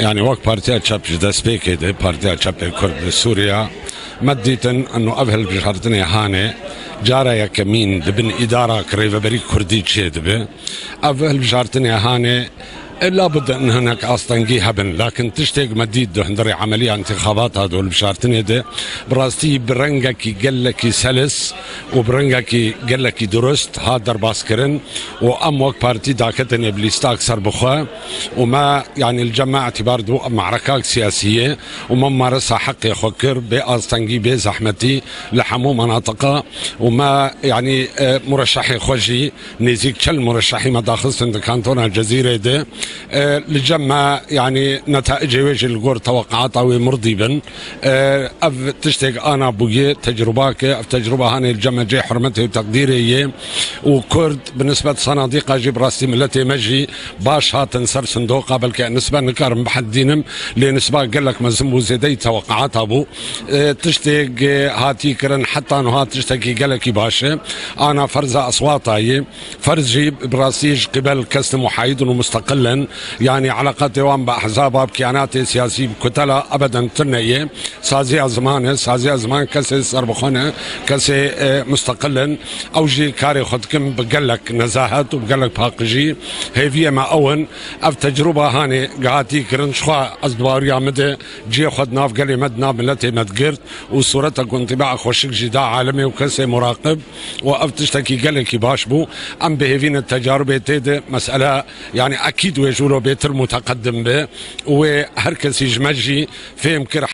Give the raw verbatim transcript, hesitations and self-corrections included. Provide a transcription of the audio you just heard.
Yani wek Partiya Çep ji destpêkê de, Partiya Çepê Kurd li Sûriya, me dîtin eno ev hilbijartinê hanê cara yekemîn di bin îdara ki rêveberî kurdî çêdibe. Ev hilbijartinê hanê, e, labud in hinek astengî hebin, lakin tiştêk me dît di hundirê emeliya întîxabata de û hilbijartinê de, bi rastî bi rengekî gelekî selis û bi rengekî gelekî durust hat derbaskirin û em wek partî daketinê bi lîstak serbixwe û me, yanî li cem me îtîbar dibû ev me'rekak siyasî ye û me mumaresa heqê xwe kir bê astengî, bê zehmetî li hemû menatiqa û me, yanî, e, mureşehê xwe jî nêzîk çel mureşehî me daxistin di kantona Cezîrê de. E, li cem me, yanî, netaicê wê jî li gor teweqeata wê mirdî bin. E, ev tiştêk ana bûye, tecrubak e. Ev tecruba hanê li cem me cê hurmetê û teqdîrê ye. Û Kurd bi nisbet sanadîqa jî bi rastî miletê me jî baş hatin ser sindoqa, belke nisbe nikarim bihedînim, lê nisba gelek mezin bû, zêdeyî teweqeata bû. E, tiştêk, e, hatî kirin, heta niha tiştekî gelekî baş e. Ana ferza eswata ye. Ferz jî bi rastî ji qîbel kes muhayidin û musteqil in. Yanî eleqatê wan bi ehzaba, bi kiyanatê siyasî, bi kutela ebeden tune ye. Saziya ziman e, saziya ziman kesê serbixwe ne, kesê, e, musteqil in. Ew jî karê xwe dikin bi gelek nezahet û bi gelek paqijî. Hêviyê me ew in. Ev tecrûba hanê gihatî kirin, jixwe ez di baweriya min de cihê xwe di nav gelê me, di nav miletê me digirt û sûreta ku întîbaa xweşik jî da alemê û kesê muraqib û ev tiştekî gelekî baş bû. Em bi hêvî ne tecarubê tê de mesele, yanî ekîd wê ji wilo bêtir muteqedim be û wê her kesî ji me jî fêm kir.